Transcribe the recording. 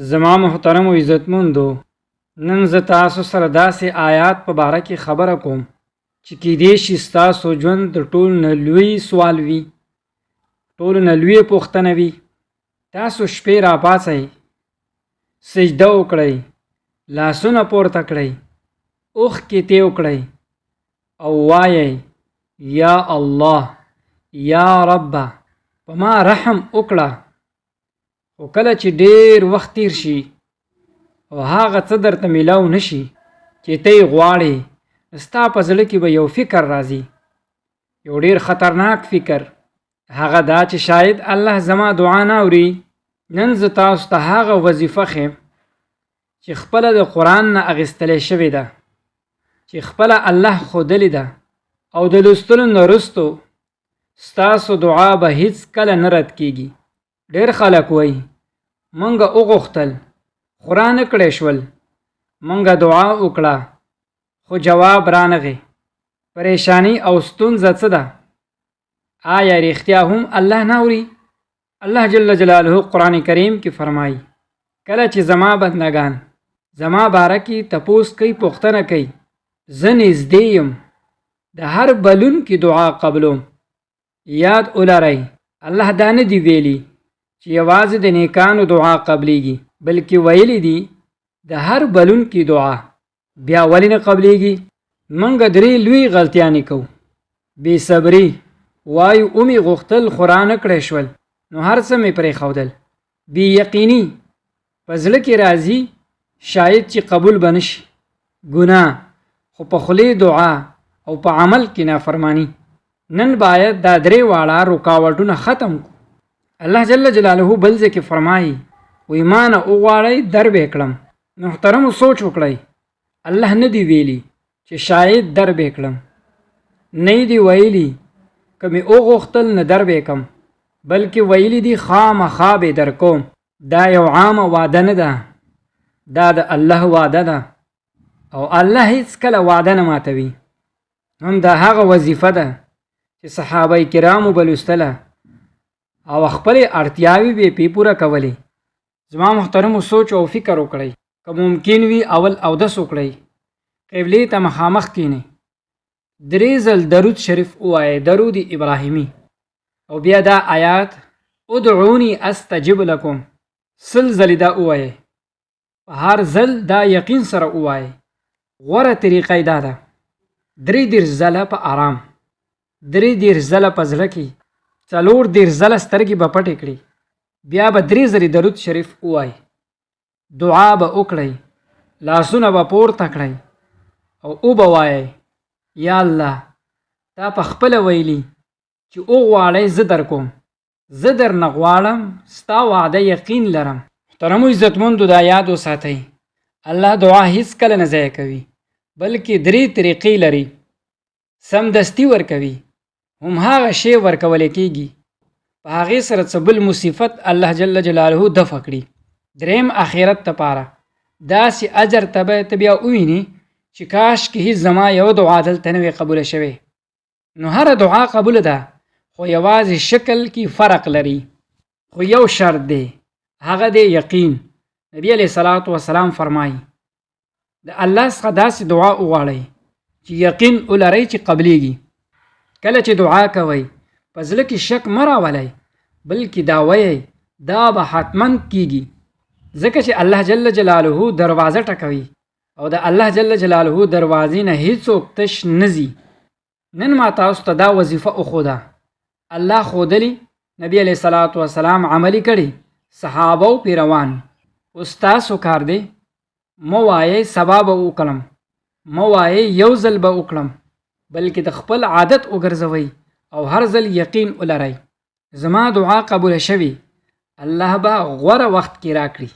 زما محترمو عزتمندو، نن زه تاسو سره داسې آیات په باره کې خبره کوم چې کیدای شي ستاسو ژوند د ټولو نه لوی سوال وي، ټولو نه لوی پوښتنه وي. تاسو شپې راپاڅئ، سجده وکړئ، لاسونه پورته کړئ، اوښکې تې وکړئ او وایئ یا الله، یا ربه، په ما رحم وکړه. خو کله چې ډېر وخت تیر شي او هغه څه درته میلاو نشي چې ته یې غواړې، ستا په زړه کې به یو فکر راځي، یو ډېر خطرناک فکر، هغه دا چې شاید الله زما دعا نه اوري. نن زه تاسو ته هغه وظیفه ښیم چې خپله د قرآن نه اخیستلی شوې ده، چې خپله الله ښودلې ده، او د لوستلو نه وروسته ستاسو دعا به هیڅ کله نه رد کیږي. ډېر خلک وایي مونږ وغوښتل خو را نه کړی شول، مونږ دعا وکړه خو جواب رانغی. پریشانی او ستونزه څه ده؟ آیا رښتیا هم الله نه اوري؟ الله جل جلاله قرآن کریم کې فرمایي، کله چې زما بندگان زما باره کې تپوس کوي، پوښتنه کوي، زه نږدې یم، د هر بلونکي دعا قبلوم. یاد ولرئ، الله دا نه دی ویلي چې یوازې د نیکانو دعا قبلیږي، بلکې ویلي دي د هر بلونکي دعا. بیا ولې نه قبلیږي؟ موږ درې لوی غلطیانې کوو. بې صبري، وایو ومې غوښتل خو رانه کړی شول، نو هر څه مې پرېښودل. بې یقیني، په زړه کې راځي شاید چې قبول به نه شي. ګناه، خو په خولې دعا او په عمل کې نافرمانی. نن باید دا درې واړه رکاوټونه ختم کو. الله جل جلاله بل ځای کې فرمایي، وایي ما نه وغواړئ در به یې کړم. محترمو سوچ وکړئ، الله نه دی ویلي چې شاید در به یې کړم، نه یې دی ویلي که مې وغوښتل نه در به یې کړم، بلکې ویلي دي خامخا به یې در کوم. دا یو عامه وعده نه ده، دا د الله وعده ده، او الله هیڅ کله وعده نه ماتوي. هم دا هغه وظیفه ده چې صحابه کرامو به لوستله او خپلې اړتیاوې به یې پرې پوره کولې. زما محترمو سوچ او فکر وکړئ، که ممکن وي اول اودس وکړئ، قبلې ته مخامخ کینئ، درې ځل درود شریف ووایئ، درود ابراهیمي، او بیا دا آیات ادعوني استجب لکم 100 ځلې دا ووایئ. په هر ځل دا یقین سره ووایئ. غوره طریقه یې دا ده، 33 ځله په آرام، 33 ځله په زړه کې، 34 ځله سترګې به پټې کړي، بیا به 3 ځلې درود شریف ووایئ، دعا به وکړئ، لاسونه به پورته کړئ او وبه وایئ یا الله، تا په خپله ویلي چې وغواړئ زه در کوم، زه درنه غواړم، ستا وعده یقین لرم. محترمو عزتمندو، دا یاد وساتئ، الله دعا هیڅ کله نه ضایع کوي، بلکې درې طریقې لري. سمدستي ورکوي، هم هغه شی ورکول کېږي، په هغې سره څه بل مصیبت الله جل جلاله دفع کړي. دریم، آخرت لپاره داسې اجر ته به ته بیا وویني چې کاش کې هیڅ زما یو دعا دلته نه وي قبوله شوې. نو هره دعا قبوله ده، خو یوازې شکل کې فرق لري. خو یو شرط دی، هغه دی یقین. نبی علیه الصلاة والسلام فرمایي، د الله څخه داسې دعا وغواړئ چې یقین ولرئ چې قبلیږي. کله چې دعا کوئ په زړه کې شک مه راولئ، بلکې دا وایئ دا به حتما کیږي، ځکه چې الله جل جلاله دروازه ټکوي او د الله جل جلاله دروازې نه هیڅوک تش نه ځي. نن ما تاسو ته دا وظیفه وښوده، الله ښودلې، نبی علیه الصلاة والسلام عملي کړې، صحابه او پیروان. اوس ستاسو کار دی، مه وایئ سبا به وکړم، مه وایئ یو ځل به وکړم، بلکې د خپل عادت وګرځوئ او هر ځل یقین ولرئ. زما دعا قبوله شوې، الله به غوره وخت کې راکړي.